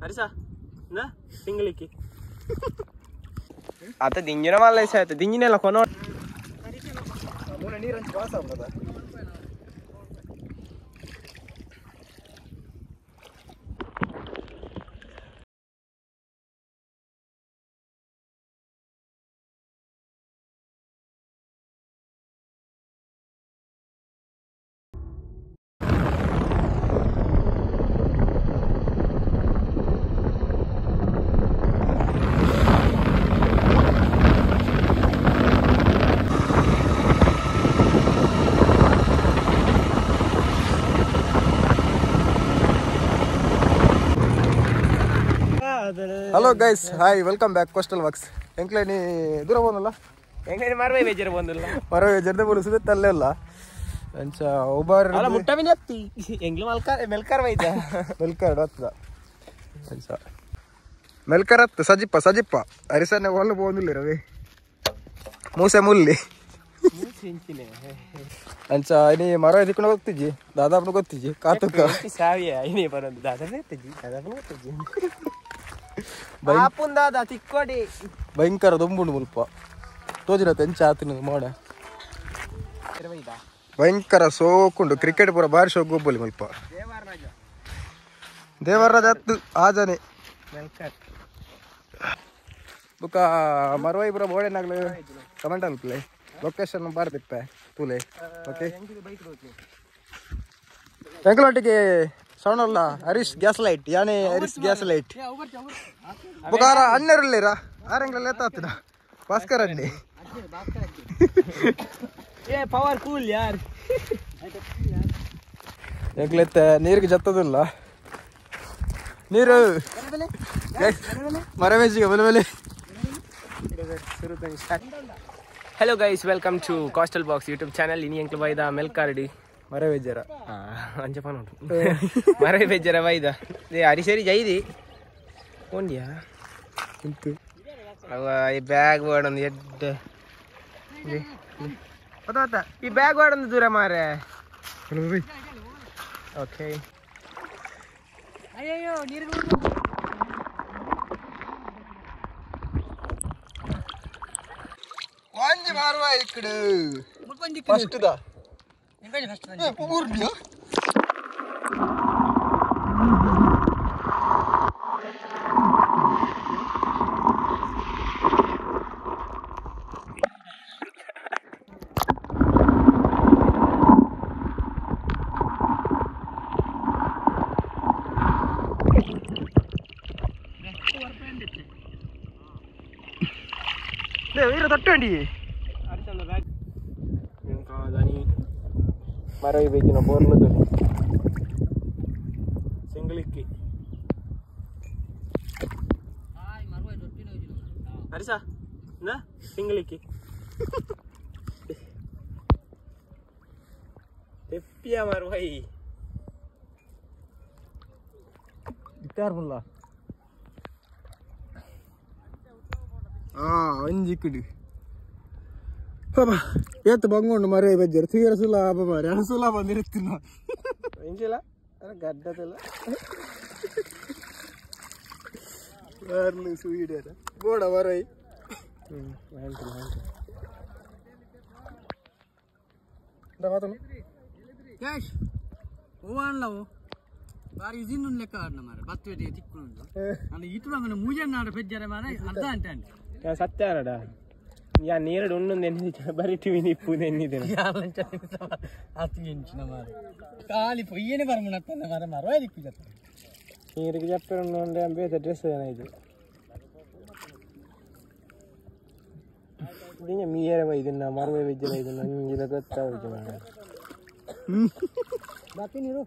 ಹರಿಸಾ ನಾ ಸಿಂಗಳಿಕ್ಕಿ ಆತ ದಿಂಜಿನ ಮಲ್ಲ ಆಯ್ತು ದಿಂಜಿನೆಲ್ಲ ಕೊನೋ ನೀರಂಚು ವಾಸ ಆಗ್ಬೋದಾ. Hello guys, hi, welcome back coastal works. ಎಂಕ್ಲೆ ನೀ ದೂರ ಬಂದಲ್ಲ ಎಂಕ್ಲೆ ಮರವೇ ಬೇಜಾರು ಬಂದಿಲ್ಲ, ಮರವೇ ಬೇಜಾರ್ದೆ ಬೋಲು ಸುದತ್ತಲ್ಲೇ ಅಲ್ಲ ಅಂಚ ಉಬಾರ್ ಅಲ್ಲ ಮುಟ್ಟವಿನ ಅತ್ತಿ ಎಂಗ್ಲು ಮಲ್ಕಾರ ಮೆಲ್ಕಾರ ವೈದ ಮೆಲ್ಕಾರ ಹತ್ತದ ಅಂಚ ಮೆಲ್ಕಾರ ಹತ್ತು ಸಜಿಪ್ಪ ಸಜಿಪ್ಪ ಅರಿಸನೆ ಒಲ್ಲ ಬಂದಿಲ್ಲ ರವಿ ಮೂಸೆ ಮುಲ್ಲಿ ಅಂಚ ನೀ ಮರ ಇದಕ್ಕೆ ಗೊತ್ತಿಜ್ಜಿ ದಾದಾಪ್ನ ಗೊತ್ತಿಜ್ಜಿ ಕಾತುಕ ಸಾವಿಯ ಇನೇ ಬರೋದು ದಾದಾಪ್ನ ಗೊತ್ತಿಜ್ಜಿ ದಾದಾಪ್ನ ಗೊತ್ತಿಜ್ಜಿ ತಿಕ್ಕೋಡಿ ಭಯಂಕರ ದೊಂಬುಂಡು ಮುಲ್ಪ ತೋಜಿನ ತೆಂಚ ಆತಿನ ಮೋಡ ಭಯಂಕರ ಸೋಕುಂಡು ಕ್ರಿಕೆಟ್ ಪೂರ ಬಾರಿ ಶೋಕ್ ಗೊಬ್ಬಲಿ ಮುಲ್ಪ ದೇವರಾಜ ಹತ್ತು ಆಜನೆ ಬುಕ್ಕ ಮರವೈ ಪೂರ ಬೋಡೆನಾಗ್ಲು ಕಮೆಂಟ್ ಅನ್ಪ್ಲೆ ಲೊಕೇಶನ್ ಬಾರಿ ತಿಪ್ಪೆ ತೂಲೆ ಓಕೆ ಎಂಕಲೊಟ್ಟಿಗೆ ಸೌಂಡ್ ಅಲ್ಲ ಹರೀಶ್ ಗ್ಯಾಸ್ ಲೈಟ್ ಯಾನೆ ಹರೀಶ್ ಗ್ಯಾಸ್ ಲೈಟ್ ಬುಕಾರ ಅಣ್ಣರುಳ್ಳೀರ ಆರಂಗ್ಲ ಎತ್ತಾತಿನ ಭಾಸ್ಕರ್ ಅಣ್ಣಿ ಏ ಪವರ್ ಕೂಲ್ ಯಾರ್ ಎಂಕ್ಲೆತ್ತ ನೀರಿಗೆ ಜತ್ತದಿಲ್ಲ ನೀರು ಮರವೇಜಿಗೆ ಬಲೆ ಬಲೆ. Hello guys, welcome to coastal box YouTube channel. ಇನಿ ಎಂಕ್ಲು ಬೈದ ಮೆಲ್ಕಾರ್ಡಿ ಮರವೇಜರ ಅಂಜಪಾನ ಉಂಟು ಮರವೇ ಬೇಜಾರ ಬೈದ ಏ ಅರಿಸರಿ ಜೈದಿ ಒಂದ್ಯಾ ಅವ ಈ ಬ್ಯಾಗ್ ವಾಡೊಂದು ಎಡ್ಡೆ ಗೊತ್ತ ಈ ಬ್ಯಾಗ್ ವಾಡೊಂದು ದೂರ ಮಾರೆ. ಓಕೆ ಅಯ್ಯೋ ನೀರು ಒಂಜಿ ಮಾರುವ ಇಕ್ಕಡು ಫಸ್ಟ್ ದಾ ಊರ್ನಿಯಾ ತಟ್ಟಂಡಿ ಮರವಿ ಬೇಕಿನ ಬೋರ್ಲು ಸಿಂಗಳಿಕ್ಕಿ ಹರಿಸಾ ನಾ ಸಿಂಗಳಿಕ್ಕಿ ತೆಪ್ಪಿಯ ಮರವೈ ಇತ್ತಾರ್ಮಲ್ಲ ಒಂಜಿ ಪಾಪ ಏತ್ ಬಂಗುಂಡು ಮರೆ ಬೆಜ್ಜರು ತೀರ ಸುಲಾಭ ಮಾರೆ ಅದು ಸುಲಾಭ ನಿರುತ್ತಿನ ಎಂಜಿಲ್ಲ ಗಡ್ಡದಲ್ಲ ಬರ್ಲು ಸುವೀಡರ ಬೋಡ ಮರೈ ಕ್ಯಾಶ್ ಓವಾನ್ಲವು ಬಾರಿ ಇಜಿನ್ ಲೆಕ್ಕ ಆಡ್ನ ಮಾರೆ ಬತ್ತು ತಿಕ್ಕುಂಡು ಅಂದ್ರೆ ಇಟ್ಟು ಬಂಗನ ಮೂಜೆ ನಾಡ ಪೆಜ್ಜರೆ ಮಾರೆ ಅರ್ಧ ಅಂತ ಸತ್ಯ ಆಡಾ ಯಾ ನೀರಡು ಉಣ್ಣೊಂದು ಎನ್ನಿದೆ ಬರೀ ಟಿವಿ ನಿಪ್ಪು ಎನ್ನಿದೆ ಖಾಲಿ ಪೊಯ್ಯನೆ ಬರ್ಮುನತ್ತಂದ ಮಾರೆ ಮರವ ದಿಕ್ಕು ಜತ್ತ ನೀರಿಗೆ ಜಪ್ಪೆ ಬೇತ ಡ್ರೆಸ್ ಏನಾಯ್ತು ಇದನ್ನ ಮೀಯರ ಇದನ್ನ ಮರವೆ ಬೆಜ್ಜಲ ಇದನ್ನ ನಂಗಿದ ಗೊತ್ತಾಗುತ್ತೆ ಮಾಡ ಬಾಕಿ ನೀರು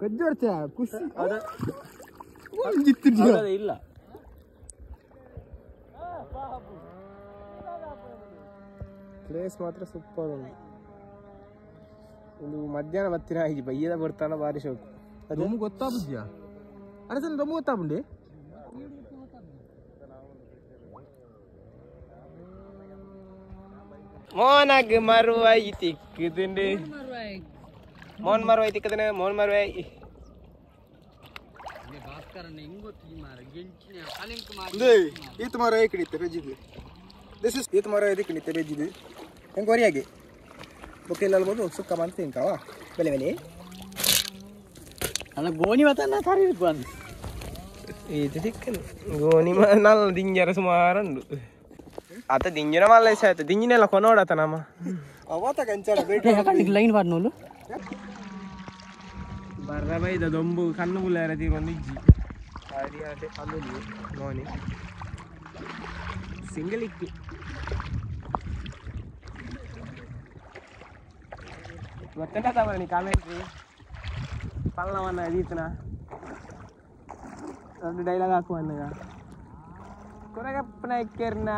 ಕಜ್ಜೋರ್ಚ ಖುಷಿ ಇಲ್ಲ ಪ್ಲೇಸ್ ಮಾತ್ರ ಸೂಪರ್ ಉಂಟು. ಒಂದು ಮಧ್ಯಾಹ್ನ ಬತ್ತಿನ ಆಗಿ ಬಯ್ಯದ ಬರ್ತಾನ ಬಾರಿ ಶೋಕು. ದೊಮ್ಮು ಗೊತ್ತಾಬುದ್ಯಾ ಅರೆ ಸರ್ ದೊಮ್ಮು ಗೊತ್ತಾಬುಂಡಿ ಮೋನಾಗ್ ಮರುವಾಯಿ ತಿಕ್ಕುದುಂಡು. ಮೋನ್ ಮರವೈ ತಿಕ್ಕದನೆ ಮೋನ್ ಮರವೈ ಈತ ಮರ ಕಡಿತೆ ಪೆಜ್ಜಿದು this is ಈತ ಮರ ಇದು ಕಡಿತೆ ಪೆಜ್ಜಿದು ಹೆಂಗೆ ಹೊರಿಯಾಗಿ ಬೊಕ್ಕ ಇಲ್ಲ ಅಲ್ಬೋದು ಸುಕ್ಕ ಮಂತ ತಿಂಕಾವ ಬೆಲೆ ಬೆಲೆ ಅಲ್ಲ ಗೋಣಿ ಮತ್ತ ಸಾರಿ ಬಂದು ಇದು ತಿಕ್ಕನು ಗೋಣಿ ನಲ್ಲ ದಿಂಜರ ಸುಮಾರುಂಡು ಆತ ದಿಂಜಿನ ಮಲ್ಲ ಆಯ್ತು ದಿಂಜಿನೆಲ್ಲ ಕೊನೋಡತ ನಮ್ಮ ಅವತ ಕಂಚಾಡ ಬೇಟ ಲೈನ್ ಬಾರ್ನೋಲು ಬರ್ರ ಬೈದ ದೊಂಬು ಕಣ್ಣು ಬುಲ್ಲಾರ ತೀರೊಂದು ಇಜ್ಜಿ ಮೋನಿ ಸಿಂಗಲ್ ಇಕ್ಕಿ ಗೊತ್ತಂಟ ತಗೋಣಿ ಕಾಮೆಂಟ್ರಿ ಪಲ್ಲವನ್ನ ದೀತನ ದೊಡ್ಡ ಡೈಲಾಗ್ ಹಾಕುವನ್ನಗ ಕೊರಗಪ್ಪನ ಇಕ್ಕೇರ್ನ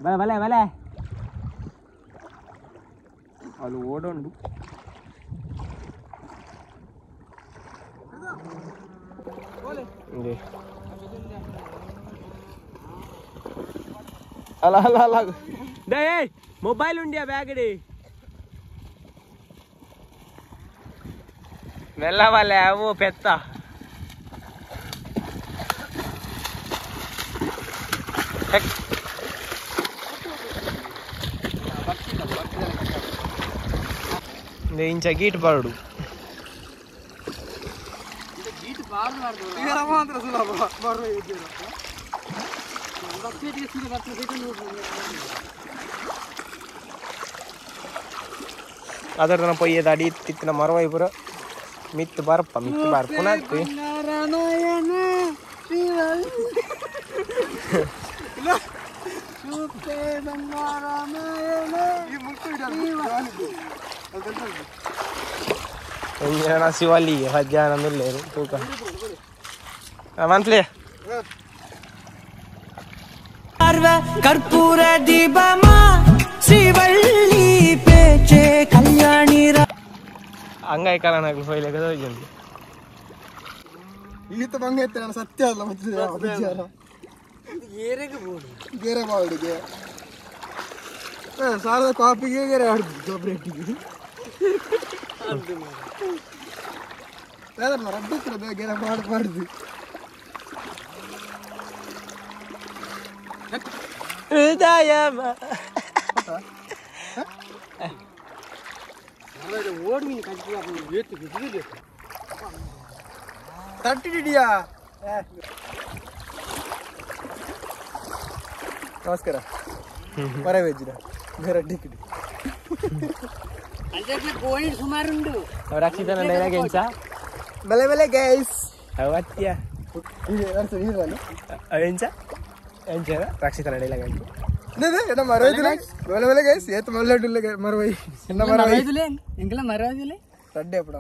ಬಲೆ ಬಲೆ ಬಲೆ ಅಲ್ಲಿ ಓಡೋಂಡು ಅಲ್ಲ ಅಲ್ಲ ಅಲ್ಲ ಡೇ ಮೊಬೈಲ್ ಉಂಡಿಯಾ ಬ್ಯಾಗಡಿ ಮೆಲ್ಲವಲ್ಲ ಅವು ಪೆತ್ತ ಇಂಚ ಗೀಟ್ ಬಾರ್ಡು ಅದರ ಪೊಯ್ಯದ ಅಡಿ ತಿತ್ತಿನ ಮರವೈ ಪೂರ ಮಿತ್ತು ಬರ್ಪ ಮಿತ್ತು ಬರ್ಪುನಾಗ್ತಿ ಶಿವಲ್ಲಿ ಮಧ್ಯಾಹ್ನ ಇಲ್ಲೇರು ತೂಕ ಮಂತ್ಲಿ ಕರ್ಪೂರ ದೀಪಮ ಶ್ರೀವಳ್ಳಿ ಪೇಚೆ ಕಲ್ಯಾಣಿ ಅಂಗೈಕಾಲನಾಗಲು ಹೋಯ್ಲಿಕ್ಕೆ ಹೋಗಿ ಈತ ಬಂಗ ಇತ್ತು ನಾನು ಸತ್ಯ ಅಲ್ಲ ಮತ್ತೆ ಗೇರೆ ಬಾಡಿಗೆ ಸಾರದ ಕಾಪಿಗೆ ಗೆರೆ ಆಡುದು ಸಪ್ರೇಟಿಗೆ ರಡ್ಡು ಗೆರೆ ಮಾಡಬಾರ್ದು ಹೃದಯ ತಟ್ಟಿಡಿಯಾ. ನಮಸ್ಕಾರ ಮರವೇಜಿನ ಟಿಕೆಟ್ ಸುಮಾರುಂಡು ರಕ್ಷಿತನ ಡೈಲಾಗ್ ಎಂಚ ಬೆಲೆ ಬೆಲೆ ಗೈಸ್ ಅವತ್ಯ ಎಂಚ ಎಂಚ ರಕ್ಷಿತನ ಡೈಲಾಗ್ ಎಂಚ என்ன மரவதிலே வெல வெல கைஸ் ஏத்த மல்லடுல மரவை என்ன மரவை ಎಂಗಲ ಮರವದಿಲೆ ರಡ್ಡೆ ಅಪ್ಪಡ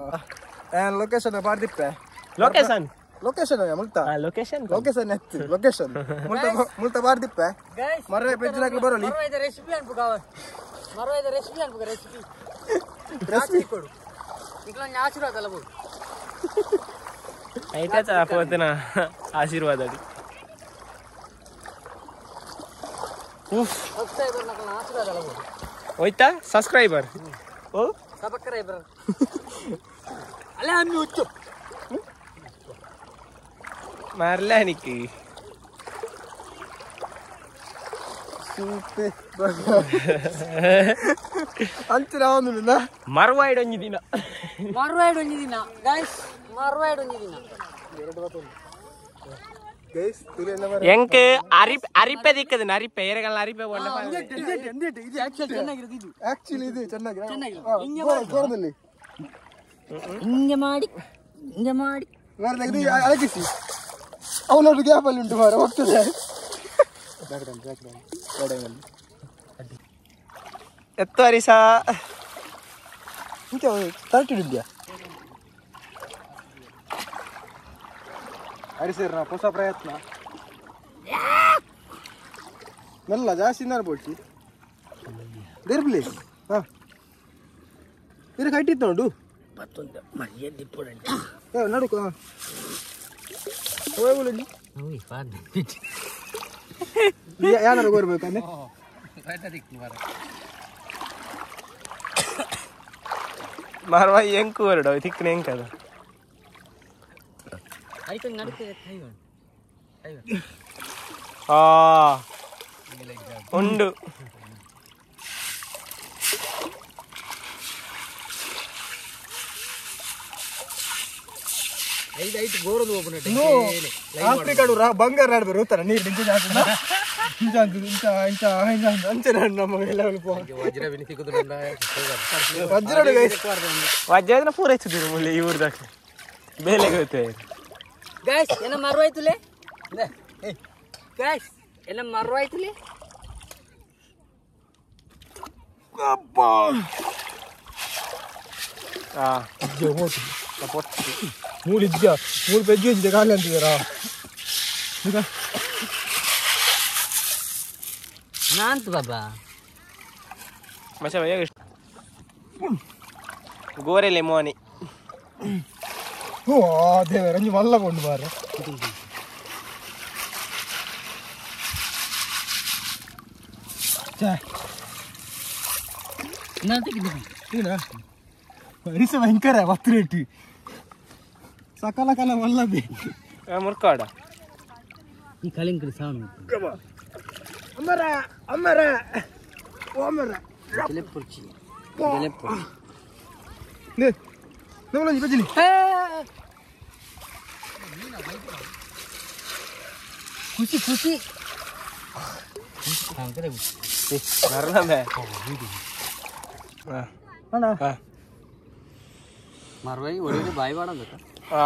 ಲೊಕೇಶನ್ ಪಾರ್ದಿಪ್ಪೆ ಲೊಕೇಶನ್ ಲೊಕೇಶನ್ ಮುಲ್ತ ಲೊಕೇಶನ್ ಲೊಕೇಶನ್ ಎತ್ತು ಲೊಕೇಶನ್ ಮುಲ್ತ ಮುಲ್ತ ಪಾರ್ದಿಪ್ಪೆ ಮರವೆ ಪೆಜ್ಜಿನಾಕ್ಲು ಬರೋಲಿ ಮರವೈದ ರೆಸಿಪಿ ಅನ್ಪುಗ ಮರವೈದ ರೆಸಿಪಿ ಅನ್ಪುಗ ರೆಸಿಪಿ ರೆಸಿಪಿ ಕೊಡು ಇಂಕಲ ಆಶೀರ್ವಾದ ಅಲ್ಲ ಬೋದು ಐತಾ ಪೋತನ ಆಶೀರ್ವಾದ ಅದು ಸಬ್ಸ್ಕ್ರೈಬರ್ ನಕಲ ಆಶೀರ್ವಾದ ಅಲ್ಲ ಬೋದು ಹೋಯ್ತಾ ಸಬ್ಸ್ಕ್ರೈಬರ್ ಓ ಸಬ್ಸ್ಕ್ರೈಬರ್ ಅಲ್ಲ ಅಮ್ಮಿ ಹುಚ್ಚು ಮಾರಲ ನಿಕ್ಕಿ ಸೂಪೆ ಅಂಚಿನ ಒಂದು ಮರವಾಯ್ಡ್ ಒಂಜಿ ದಿನ ಮರವಾಯ್ಡ್ ಒಂಜಿ ದಿನ ಗೈಸ್ ಮರವಾಯ್ಡ್ ಒಂಜಿ ದಿನ ಗೈಸ್ ತುರೆಲ್ಲ ಮರ ಎಂಕ್ ಅರಿಪೆ ಅರಿಪೆ ದಿಕ್ಕದ ಅರಿಪೆ ಏರಗಲ್ಲ ಅರಿಪೆ ಒಳ್ಳೆ ಇದು ಆಕ್ಚುಲಿ ಚೆನ್ನಾಗಿರೋದು ಇದು ಆಕ್ಚುಲಿ ಇದು ಚೆನ್ನಾಗಿರೋ ಚೆನ್ನಾಗಿರೋ ಗೋರದಲ್ಲಿ ಹಿಂಗೆ ಮಾಡಿ ಹಿಂಗೆ ಮಾಡಿ ಮಾರ ಇದು ಅಳಗಿಸಿ ಅವನೊಂದು ಗ್ಯಾಪ್ ಅಲ್ಲಿ ಉಂಟು ಮಾರ ಹೋಗ್ತದೆ back down back down ಬೇಡ ಎತ್ತು ಹರಿಸಾ ಇಂಚ ತರ್ಟಿ ಇದೆಯಾ ಹರಿಸಿರ್ನ ಹೊಸ ಪ್ರಯತ್ನ ಮೆಲ್ಲ ಜಾಸ್ತಿ ಬೋಟಿ ದೇರ್ಬಿಲಿ ಹಾಂ ಬೇರೆ ಕಟ್ಟಿತ್ತು ನೋಡು ನಡುಕು ಹಾಂ ಯಾರು ಬರ್ಬೇಕಂದ್ರೆ ಮರವಾಯಿ ಎಂಕು ಹೊರಡು ತಿಕ್ಕನ ಎಂಕದ ಉಂಡು ಬಂಗಾರ ಆಡ್ಬೇಕು ನೀರು ವಜ್ರ ಪೂರೈಸಿದ್ರು ಮುಳ್ಳಿ ಈ ಊರ್ದಾಗ ಬೇಲೆ ಗೊತ್ತೇ ಗೈಸ್ ಏನ ಮರವಾಯ್ತುಲೆ ಗೈಸ್ ಏನ ಮರವಾಯ್ತುಲೆ ಮೂಲು ಇದ್ಯಾ ಮೂಲು ಪೆಜ್ಜು ಇದ್ದೆ ಖಾಲಿ ಅಂತಿದ್ದೀರಾ ನಾಂತ ಬಾಬಾ ಮಚ್ಚ ಭಯ ಗೋರೆಲೆ ಮೋನಿ ಓ ದೇವರ ಒಂಜಿ ಮಲ್ಲ ಕೊಂಡು ಬಾರ ರಿಸ ಭಯಂಕರ 10 ರೇಟ್ ಸಕಲ ಕಲ ಮಲ್ಲಬಿ ಮುರ್ಕಾಡ ಈ ಕಳಿಂಕಡಿ ಸಾವಣ ಅಮರ ಅಮರ ಅಮರ ಜಲೆಪುರ್ಚಿ ಜಲೆಪುರ್ ನೆ ನಮ್ಮಲಂಜಿ ಬಜ್ಜಿನಿ ಖುಷಿ ಖುಷಿ ಹಾಂಕರೆ ಮರಲಮೆ ಅಣ್ಣ ಮರವೈ ಒಡೆಗೆ ಬಾಯಿ ಬಾಡಂದಕ್ಕ ಆ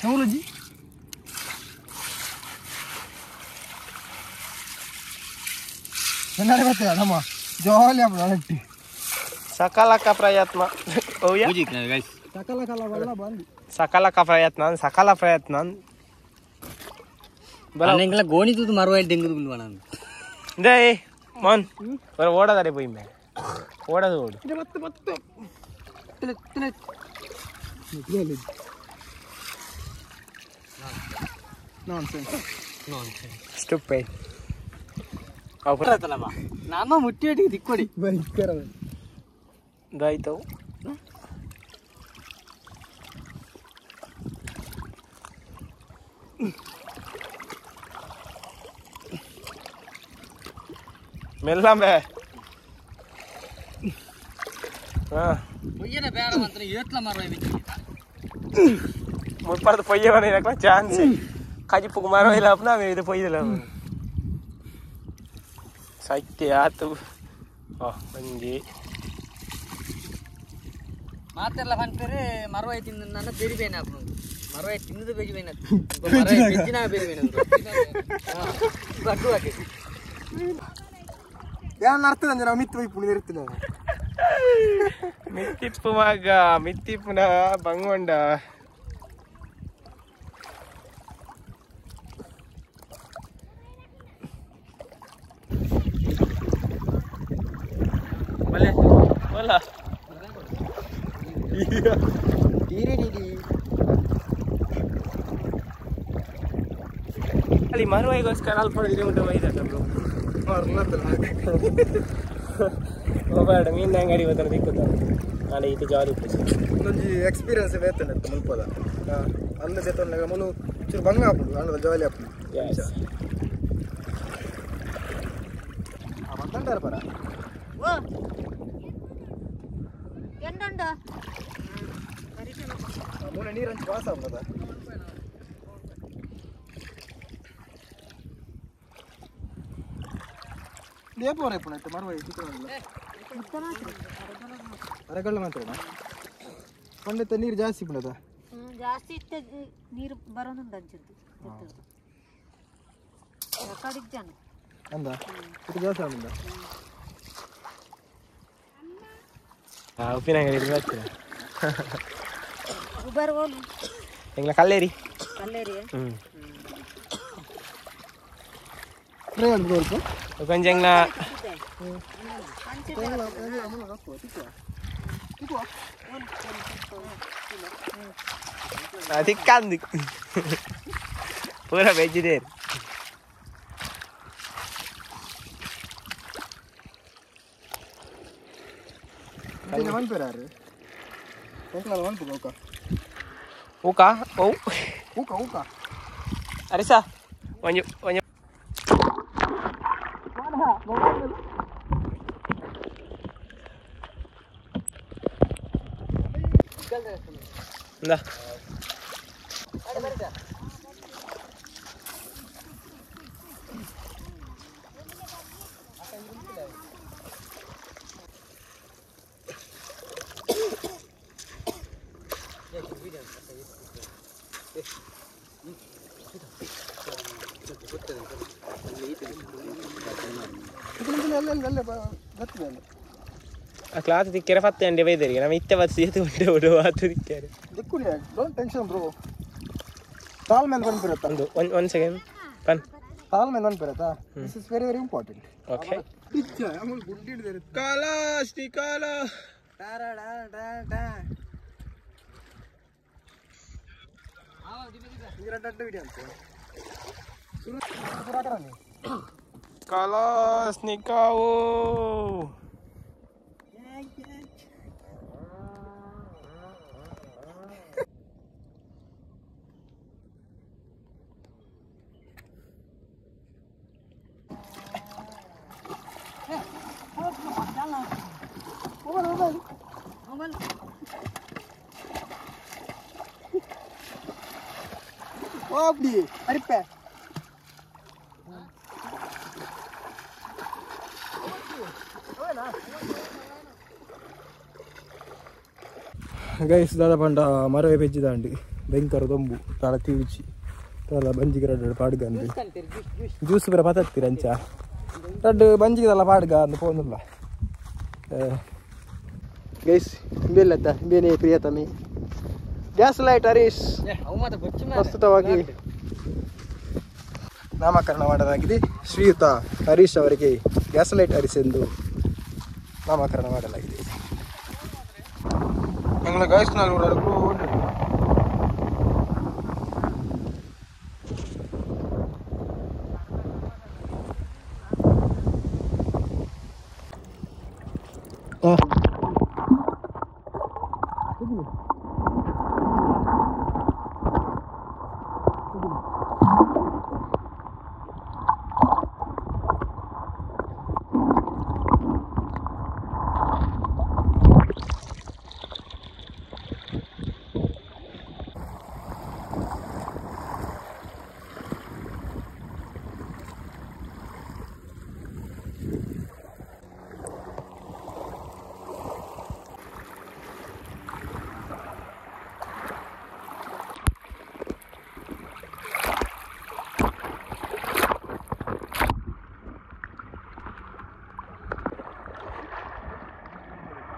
ನಮ್ಮಲಂಜಿ ನಾಳೆ ಬರ್ತೀರಾ ನಮ್ಮ ಜಾಲಿ ಆಗ್ಬಿಡು ಸಕಲಕ ಪ್ರಯತ್ನ ಓಯಾ ಸಕಲ ಕಲ ಬಲ್ಲ ಬಂದು ಸಕಲಕ ಪ್ರಯತ್ನ ಸಕಲ ಪ್ರಯತ್ನ ಬಲ ಗೋಣಿ ತೂತು ಮರವಾಯಿ ಡೆಂಗುದು ಬಿಲ್ವಣ they ಮೋನ್ ಬರ ಓಡದಾರೆ ಪೋಯಿ ಮೇ ಓಡದು ಓಡು ಮತ್ತೆ ಮತ್ತೆ nonsense nonsense stupid ನಮ್ಮ ಮುಟ್ಟಿ ದಿಕ್ಕೊಡಿ ಭಯಂಕರ ದಾಯ್ತವು ಮೆಲ್ಲಂಬೆ ಪೊಯ್ಯನ ಬೇಡ ಅಂತ ಏತ್ಲ ಮರ ಮುಟ್ಪಾರ್ದು ಪೊಯ್ಯ ಚಾನ್ಸ್ ಕಜಿಪ್ಪು ಮರ ಇಲ್ಲ ಇದು ಪೊಯ್ಯಿಲ್ಲ ಸತ್ಯ ಆತು ಒಂಜಿ ಮಾತೆಲ್ಲ ಪನ್ಪೇರೆ ಮರವಾಯಿ ತಿಂದು ನನ್ನ ಬೆರಿಬೇನ ಮರವಾಯಿ ತಿನ್ನದು ಬೆರಿಬೇನ ಬೆಜ್ಜಿನ ಬೆರಿಬೇನ ಬಡ್ಡು ಹಾಕಿ ಯಾನ್ ಅರ್ಥದ ನಾವು ಮಿತ್ತು ಹೋಗಿ ಪುಣಿದಿರ್ತೀನಿ ಮಿತ್ತಿಪ್ಪು ಮಗ ಮಿತ್ತಿಪ್ಪುನ ಬಂಗೊಂಡ ಬಲೆ ಬಲ ಅಲ್ಲಿ ಮರುವಾಯಿಗೋಸ್ಕರ ಅಲ್ಪ ಕಿಲೋಮೀಟರ್ ಒಯ್ದಲ್ಲ ಬೇಡ ಮೀನು ಅಂಗಡಿ ಹೋದ್ರೆ ದಿಕ್ಕುತ್ತ ನಾಳೆ ಇದು ಜಾಲಿ ಒಂದೊಂಜಿ ಎಕ್ಸ್ಪೀರಿಯನ್ಸ್ ಬೇತನೆ ಇತ್ತು ಮುಲ್ಪದ ಅಲ್ಲ ಬೇತನ ಮುಲು ಚೂರು ಬಂಗ ಆಪುಂಡು ಅಂಡದ ಜಾಲಿ ಆಪುಂಡು ಬಂದಂಟಾರ ಪರ ಮೂಲ ನೀರಂಚು ಪಾಸ್ ಆಗ್ಬೋದ ಲೇಪೋರ ಇಪ್ಪು ಮರವಾಯಿ ಚಿತ್ರನಲ್ಲ ಅರೆಗಳ್ಳ ಮಾತ್ರ ಪಂಡಿತ ನೀರು ಜಾಸ್ತಿ ಬಿಡದ ಜಾಸ್ತಿ ಇತ್ತ ನೀರು ಬರೋನುಂಡು ಅಂಚಿದ್ದು ಕಡಿಗೆ ಅಂದ ಇದು ಜಾಸ್ತಿ ಆಗುಂದ ಉಪ್ಪಿನ ಅಂಗಡಿ ಬರ್ತೀರಾ ಉಬರ್ ಓಲು ಎಂಗ್ಲ ಕಲ್ಲೇರಿ ಕಲ್ಲೇರಿ ಹ್ಞೂ ಸ್ವಲ್ಪ ಕೊಂಚ ಎಂಗ್ಲ ತಿಕ್ಕಂದು ಪೂರ ವೆಜಿಟೇರಿಯನ್ ಮನ್ಪೆರಾರು ಎಂಕ್ಲ ಮನ್ಪು ಊಕ ಊಕ ಓ ಊಕ ಊಕ ಅರಿಸಾ ಒಂಜಿ ಒಂಜಿ ಇಂದ ಕ್ಲಾಸ್ ತಿಕ್ಕರೆ ಫತ್ತೆ ಅಂಡೆ ಬೈದರಿಗೆ ನಮ್ಮ ಇತ್ತೆ ಬಸ್ ಎತ್ತು ಉಂಟೆ ಬಿಡು ಆತು ತಿಕ್ಕರೆ ದಿಕ್ಕುನಿ don't tension bro ತಾಳ್ಮೆಂದು ಬಂದ್ಬಿರತ್ತಾ ಒಂದು ಒನ್ ಒನ್ ಸೆಕೆಂಡ್ ಪನ್ ತಾಳ್ಮೆಂದು ಬಂದ್ಬಿರತ್ತಾ this is very very important okay ಕಾಲಾ ಕಾಲ ಕಲಾಸ್ ನಿಕಾವು அப்படி அரிப்பே ಗೈಸ್ ದಾದ ಪಂಡ ಮರವೆ ಪೆಜ್ಜಿದಾಂಡು ಭಯಂಕರ ದೊಂಬು ತಾಳ ತೀವುಚಿ ತಾಳ ಬಂಜಿಗೆ ರಡ್ಡು ಪಾಡ್ಗ ಅಂದು ಜ್ಯೂಸ್ ಪೂರ ಪತತ್ತೀರ ಅಂಚ ರಡ್ಡು ಬಂಜಿಗೆ ತಲ್ಲ ಪಾಡ್ಗ ಅಂದು ಪೋನುಲ್ಲ ಗೈಸ್ ಇಂಬೆಲ್ಲತ್ತ ಇಂಬೇನೆ ಪ್ರಿಯತಮಿ ಗ್ಯಾಸ್ ಲೈಟ್ ಹರೀಶ್ ಪ್ರಸ್ತುತವಾಗಿ ನಾಮಕರಣ ಮಾಡಲಾಗಿದೆ. ಶ್ರೀಯುತ ಹರೀಶ್ ಅವರಿಗೆ ಗ್ಯಾಸ್ ಲೈಟ್ ಹರೀಶ್ ಎಂದು ನಾಮಕರಣ ಮಾಡಲಾಗಿದೆ.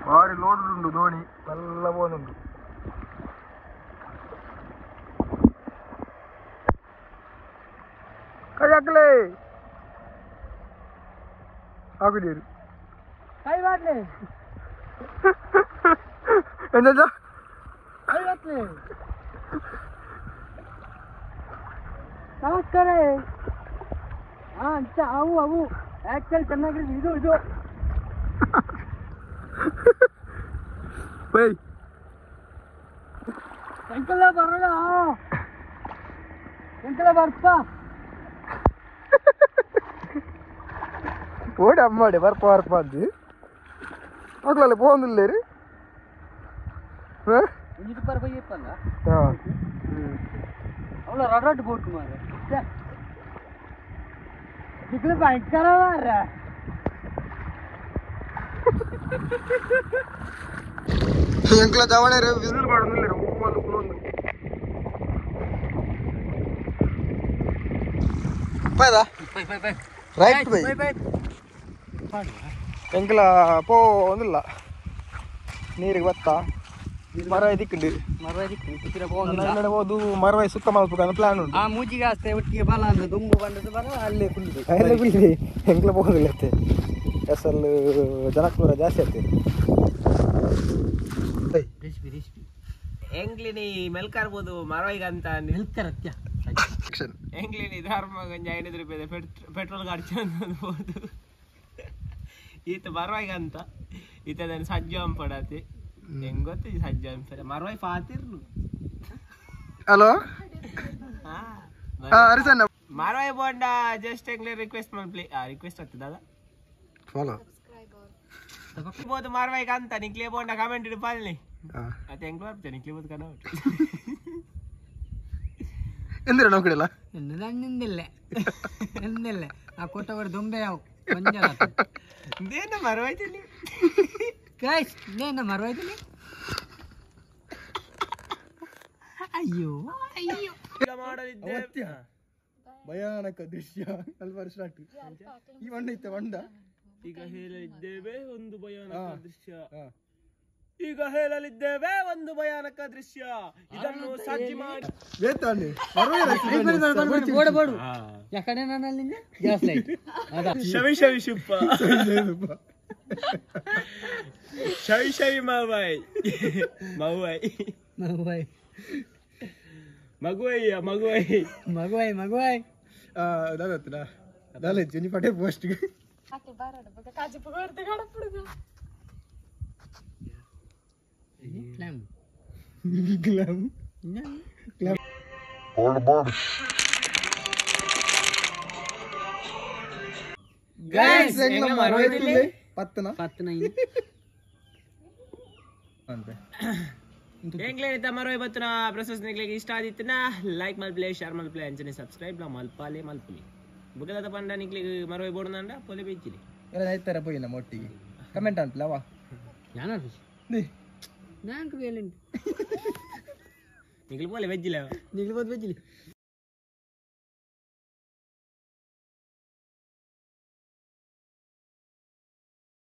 ಭಾರಿ ಲೋಡ್ ಉಂಟು ದೋಣಿ ಎಲ್ಲ ಬೋನುಂಟು. ಕೈ ಹಾಕ್ಲೇ ಹಾಕುದೀರಿ ಕೈ ಬಾಟ್ಲೆ ಎಂತ ಕೈ ಬಾಟ್ಲೆ. ನಮಸ್ಕಾರ. ಹಾ ಅಚ್ಚ ಅವು ಅವು ಆ್ಯಕ್ಚುಲಿ ಚೆನ್ನಾಗಿರೋದು ಇದು ಇದು ಬೈ ಎಂಕಲ್ಲ ಬರೋಣ ಎಂಕಲ್ಲ ಬರ್ಪ ಓಡಿ ಅಮ್ಮಾಡಿ ಬರ್ಪ ಬರ್ಪ ಅಂದು ಮಕ್ಕಳಲ್ಲಿ ಪೋಂದಿಲ್ಲ ರೀ. ಇದು ಬರ್ಪ ಇಪ್ಪಲ್ಲ அவ்வளோ ரடாட்டு போட்டு மாறு இதுக்குள்ள பயங்கரமா ಎಂಕ್ಲ ಜವಣೆ ವಿಸಿಲ್ ಮಾಡೋದಿಲ್ಲ ಉಪ್ಪು ಕುಲೊಂದು ರೈಟ್ ಬೈ ಎಂಕ್ಲ ಪೋ ಒಂದಿಲ್ಲ ನೀರಿಗೆ ಬತ್ತ ಮರ ದಿಕ್ಕುಂಡು ಹೋದು ಮರವೈ ಸುಕ್ಕ ಮಲ್ಪುಕ ಪ್ಲಾನ್ ಉಂಟು. ಆ ಮೂಜಿಗೆ ಆಸ್ತೆ ಒಟ್ಟಿಗೆ ಬಲ ಅಂದ್ರೆ ದುಂಬು ಬಂದದ್ದು ಬರ ಅಲ್ಲೇ ಕುಂಡಿದೆ ಅಲ್ಲೇ ಕುಂಡಿದೆ ಎಂಕ್ಲ ಹೋಗೋದಿಲ್ಲ ಅತ್ತೆ ಅಸಲು ಜನಕ್ಕೂರ ಜಾಸ್ತಿ ಆಗ್ತದೆ. ರೆಸಿಪಿ ರೆಸಿಪಿ ಎಂಗ್ಲಿನಿ ಮೆಲ್ಕಾರ್ಬೋದು ಮರವೈಗಂತ ಮೆಲ್ಕರತ್ಯ ಎಂಗ್ಲಿನಿ ಧರ್ಮ ಒಂಜಿ 5 ರೂಪಾಯಿ ಪೆಟ್ರೋಲ್ ಖರ್ಚು ಅನ್ಬೋದು ಈತ ಮರವೈಗಂತ ಇತದನ್ ಸಜ್ಜ ಪಡತಿ ಹೆಂಗ್ ಗೊತ್ತ ಸಜ್ಜ ಮರವಾಯಿ ಪಾತಿರ್ನು ಹಲೋ ಅರಿಸಣ್ಣ ಮರವಾಯಿ ಬೋಂಡ ಜಸ್ಟ್ ಎಂಗ್ಲೆ ರಿಕ್ವೆಸ್ಟ್ ಮಲ್ಪ್ಲಿ ಆ ರಿಕ್ವೆಸ್ಟ್ ಆಗ್ತದ ಫಾಲೋ ಬೋದು ಮಾರ್ವಾಯಿ ಅಂತ ನಿಕ್ಲೆ ಬೋಂಡ ಕಮೆಂಟ್ ಇಡು ಪಾಲ್ನಿ ಅತ್ತೆ ಹೆಂಗ್ ಬರ್ತೆ ನಿಕ್ಲೆ ಬೋದು ಕನೌಟ್ ಎಂದಿರ ನಾವು ಕಡೆಲ್ಲ ನನ್ನಿಂದಿಲ್ಲ ಎಂದಿಲ್ಲ ಆ ಕೊಟ್ಟವರು ದೊಂಬೆ ಯಾವ ಇದೇನ ಮರವಾಯ್ತಿಲ್ಲಿ ಗೈಸ್ ನೇನ ಮರವಾಯ್ತಿಲ್ಲಿ ಅಯ್ಯೋ ಅಯ್ಯೋ ಮಾಡಲಿದ್ದೆ ಭಯಾನಕ ದೃಶ್ಯ ಅಲ್ಪ ಸ್ಟಾರ್ಟ್ ಈ వంಡ ಇತ್ತೆ వంಡ ಈಗ ಹೇಳಲಿದ್ದೇವೆ ಒಂದು ಭಯಾನಕ ದೃಶ್ಯ ಈಗ ಹೇಳಲಿದ್ದೇವೆ ಒಂದು ಭಯಾನಕ ದೃಶ್ಯ ಇದನ್ನು ಸಜ್ಜಿ ಮಾಡಿ ಬೋಡು ಬೋಡು ಯಾಕಡೆ ನಾನು ಅಲ್ಲಿಂದ ಗ್ಯಾಸ್ ಲೈಟ್ ಅದ ಶವಿ ಶವಿ ಶುಪ್ಪ ಶವಿ ಶವಿ ಮಾವಾಯ್ ಮಗುವಾಯ್ ಮಗುವಾಯ್ ಮಗುವಯ್ಯ ಮಗುವಯ್ ಮಗುವಾಯ್ ಮಗುವಾಯ್ ದಾದತ್ತಡ ದಾಲೆ ಜುನಿ ಪಟೆ ಪೋಸ್ಟ್ ಕ್ಲಾಮ್ ಗ್ಲಾಮ್ ಗೈಸ್ ಪತ್ತನ ಪತ್ತನ ಇನ್ನು ಅಂತೆ ಎಂಗ್ಲೇನಿತ ಮರವೈ ಬತ್ತನ ಪ್ರಸಸ್ ನಿಗ್ಲಿಗೆ ಇಷ್ಟ ಆದಿತ್ತನ ಲೈಕ್ ಮಲ್ಪ್ಲೆ ಶೇರ್ ಮಲ್ಪ್ಲೆ ಅಂಚನೆ ಸಬ್ಸ್ಕ್ರೈಬ್ ಲ ಮಲ್ಪಾಲೆ ಮಲ್ಪುಲಿ ಬುಗದಾದ ಪಂಡ ನಿಗ್ಲಿಗೆ ಮರವೈ ಬೋಡನಂಡ ಪೊಲೆ ಬೇಚಿಲಿ ಎಲ್ಲ ಐತರ ಪೋಯಿನ ಮೊಟ್ಟಿಗೆ ಕಮೆಂಟ್ ಅನ್ಪಲ ವಾ ನಾನು ನಾಲ್ಕು ಬೇಲೆಂಟು ನಿಗ್ಲಿ ಪೋಲೆ ವೆಜ್ಜಿಲ ನಿಗ್ಲಿ ಬೋದು ಬೆಜ್ಜಿಲಿ.